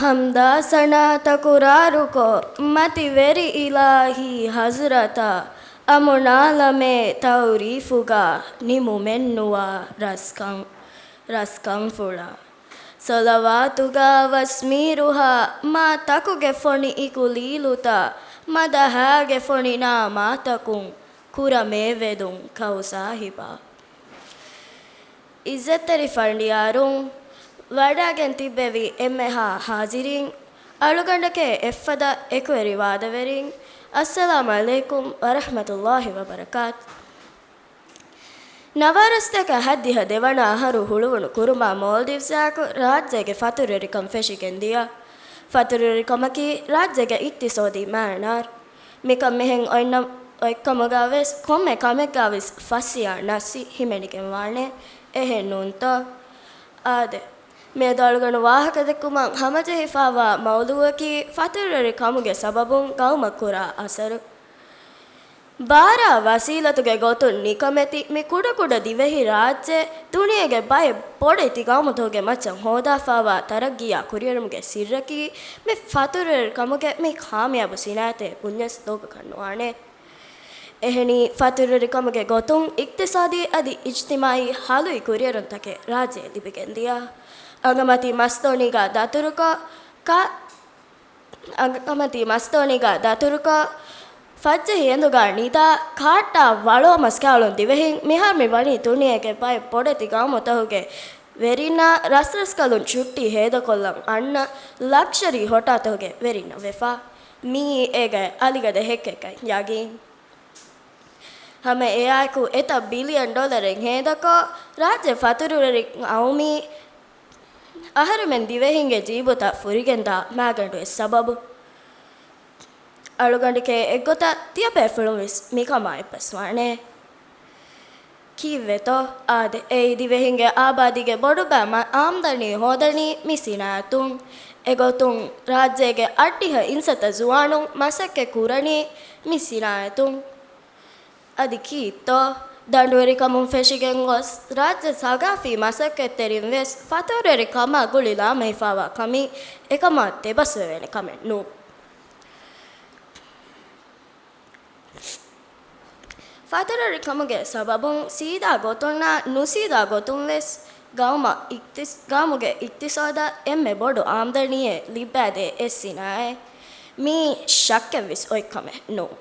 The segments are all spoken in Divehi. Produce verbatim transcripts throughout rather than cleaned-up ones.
ޙަމްދާ ސަނާ ތަކުރާރުކޮށް، މަތިވެރި އިލާހީ ޙަޟްރަތަށް، އަމުނާލަމޭ ތަޢުރީފުގަ ނިމުމެއްނުވާ ރަސްކަން، ރަސްކަންފުޅަށް. ޞަލަވާތުގަ ވަސްމީރުހާ، މާ ތަކުގެ ފޮނި އިކުލީލުތައް، މަދަޙާގެ ފޮނި ނާމާތަކުން، ކުރަމޭ ވެދުން ކައުސާހިބާ. އިއްޒަތްތެރި ފަނޑިޔާރުން، ވަޑައިގެން ތިއްބެވި އެންމެހާ ޙާޟިރީން، އަޅުގަނޑެކޭ އެއްފަދަ އެކުވެރި ވާދަވެރިން، އައްސަލާމް ޢަލައިކުމް ވަރަޙްމަތުﷲ ވަބަރަކާތު. ނަވާރަސްތަކަށް ހައްދިހަ ދެވަނަ އަހަރު ހުޅުވުނު ކުރުމާ މޯލްޑިވްސްއާއެކު ރާއްޖޭގެ ފަތުރުވެރިކަން ފެށިގެން ދިޔަ. ފަތުރުވެރިކަމަކީ ރާއްޖޭގެ އިޤްތިޞާދީ މަޢިނާރު. މިކަން މިހެން އޮތްނަ، އޮތްކަމުގަ ވެސް ކޮންމެ ކަމެއްގަ ވެސް ފަސްސިޔާ ނައްސި ހިމެނިގެން ވާނެ. އެހެން ނޫންތޯ؟ އާދެ، މިއަދު އަޅުގަނޑު ވާހަކަ ދެއްކުމަށް ހަމަޖެހިފާވާ މައުޟޫޢަކީ ފަތުރުވެރި ކަމުގެ ސަބަބުން ގައުމަށް ކުރާ އަސަރު. ބާރާ ވަސީލަތުގެ ގޮތުން ނިކަމެތި މި ކުޑަކުޑަ ދިވެހި ރާއްޖެ ދުނިޔޭގެ ބައެއް ބޮޑެތި ގައުމުތަކުގެ މައްޗަށް ހޯދާފާވާ ތަރައްގީއާ ކުރިއެރުމުގެ ސިއްރަކީ މި ފަތުރުވެރިކަމުގެ މި ކާމިޔާބު ސިނާއަތެއް ބުންޏަސް ލޯބިކަށް ނުވާނެ. އެހެނީ، ފަތުރުވެރިކަމުގެ ގޮތުން އިޤްތިޞާދީ އަދި އިޖްތިމާޢީ ހަލުއި ކުރިއެރުންތަކެއް ރާއްޖެއަށް ލިބިގެންދިޔަ. އަނގަމަތީ މަސްދޯނީގަ ދަތުރުކޮށް، ކާ-، އަނގަމަތީ މަސްދޯނީގަ ދަތުރުކޮށް، ފައްޖެހި އެނދުގަ ނިދާ، ކާއްޓާ ވަޅޯ މަސް ކާލުން ދިވެހިން މިހާރު މި ވަނީ ދުނިޔޭގެ ބައެއް ބޮޑެތި ގައުމުތަކުގެ ވެރިންނާ ރަސްރަސްކަލުން ޗުއްޓީ ހޭދަކޮށްލަން އަންނަ ލަކްޝަރީ ހޮޓާތަކުގެ ވެރިންނަށް ވެފަ. މިއީ އޭގެ އަލިގަދަ ހެއްކެއްކަން ޔަގީން. ހަމަ އެއާއެކު އެތައް ބިލިއަން ޑޮލަރެއް ހޭދަކޮށް، ރާއްޖެ ފަތުރުވެރި އައުމީ އަހަރެމެން ދިވެހިންގެ ޖީބުތައް ފުރިގެންދާ މާގަނޑު އެއް ސަބަބު. އަޅުގަނޑެކޭ އެއްގޮތަށް ތިޔަބޭފުޅުން ވެސް މިކަމާ އެއްބަސްވާނެ. ކީއްވެތޯ؟ އާދެ، އެއީ ދިވެހިންގެ އާބާދީގެ ބޮޑުބައި މަ-، އާމްދަނީ ހޯދަނީ މި ސިނާއަތުން. އެގޮތުން، ރާއްޖޭގެ އަށްޑިހަ އިންސައްތަ ޒުވާނުން މަސައްކަތް ކުރަނީ މި ސިނާއަތުން. އަދި ކީއްތޯ؟ ދަނޑުވެރިކަމުން ފެށިގެން ގޮސް، ރާއްޖެ ސަގާފީ މަސައްކަތްތެރިން ވެސް ފަތުރުވެރި ކަމާ ގުޅި ލާމެހިފާވާ ކަމީ އެކަމާ ދެބަސްވެވޭނެ ކަމެއް ނޫން. ފަތުރުވެރިކަމުގެ ސަބަބުން ސީދާ ގޮތުންނާ ނުސީދާ ގޮތުން ވެސް ގައުމަށް އިޤްތިޞް-، ގައުމުގެ އިޤްތިޞާދަށް އެންމެ ބޮޑު އާމްދަނީއެއް ލިއްބައިދޭ އެއް ސިނާއަތް. މިއީ ޝައްކެއްވެސް އޮތް ކަމެއް ނޫން.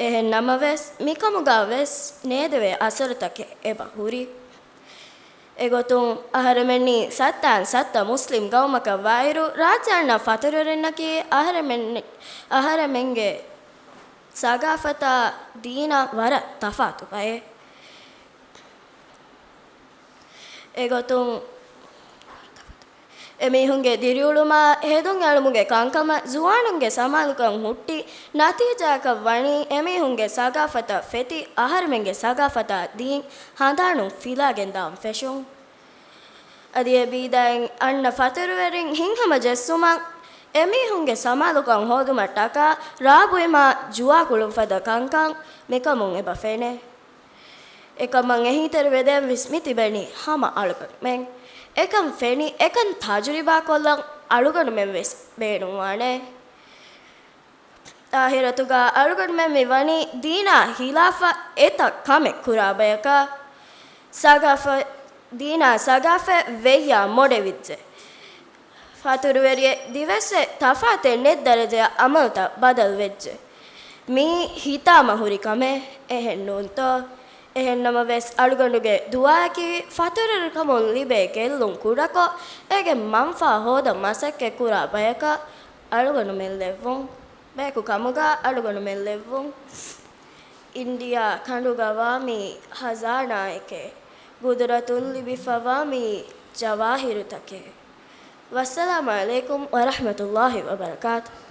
އެހެން ނަމަވެސް، މިކަމުގަ ވެސް ނޭދެވޭ އަސަރުތަކެއް އެބަ ހުރި. އެގޮތުން، އަހަރެމެންނީ ސައްތައިން ސައްތަ މުސްލިމް ގައުމަކަށް ވާއިރު، ރާއްޖެ އަންނަ ފަތުރުވެރިންނަކީ އަހަރެމެން-، އަހަރެމެންގެ ސަގާފަތާ ދީނާ ވަރަށް ތަފާތު ބައެއް. އެގޮތުން، އެމީހުންގެ ދިރިއުޅުމާ ހެދުން އެޅުމުގެ ކަންކަމަށް ޒުވާނުންގެ ސަމާލުކަން ހުއްޓި ނަތީޖާއަކަށް ވަނީ އެމީހުންގެ ސަގާފަތަށް ފެތި އަހަރެމެންގެ ސަގާފަތާ ދީން ހަނދާނުން ފިލާގެން ދާން ފެށުން. އަދި އެ ބީދައިން އަންނަ ފަތުރުވެރިން ހިތްހަމަ ޖެއްސުމަށް އެމީހުންގެ ސަމާލުކަން ހޯދުމަށް ޓަކާ ރާބުއިމާ ޖުވާކުޅުން ފަދަ ކަންކަން މިކަމުން އެބަ ފެނޭ. އެކަމަށް އެހީތެރިވެދޭން ވެސް މި ތިބެނީ ހަމަ އަޅުގަނޑުމެން. އެކަން ފެނި، އެކަން ތަޖުރިބާކޮށްލަން އަޅުގަނޑުމެން ވެސް ބޭނުންވާނެ. އާހިރަތުގަ އަޅުގަނޑުމެން މި ވަނީ ދީނާ ހިލާފަށް އެތައް ކަމެއް ކުރާ ބަޔަކަށް. ސަގާފަ-، ދީނާ ސަގާފަތް ވެއްޔާ މޮޑެވިއްޖެ. ފަތުރުވެރިއެއް ދިވެއްސެއް ތަފާތެއް ނެތް ދަރަޖަޔަށް އަމަލުތައް ބަދަލުވެއްޖެ. މީ ހިތާމަ ހުރި ކަމެއް، އެހެން ނޫންތޯ؟ އެހެން ނަމަވެސް، އަޅުގަނޑުގެ ދުޢާއަކީ ފަތުރުވެރިކަމުން ލިބޭ ގެއްލުން ކުޑަކޮށް، އޭގެ މަންފާ ހޯދަން މަސައްކަތް ކުރާ ބަޔަކަށް އަޅުގަނޑުމެން ލެއްވުން. ބަޔަކު ކަމުގަ އަޅުގަނޑުމެން ލެއްވުން. އިންޑިއާ ކަނޑުގަވާ މީ ހަޒާނާއެކޭ. ގުދުރަތުން ލިބިފަވާ މީ ޖަވާހިރުތަކޭ. ވައްސަލާމު ޢަލައިކުމް ވަރަޙްމަތުﷲ ވަބަރަކާތުހު.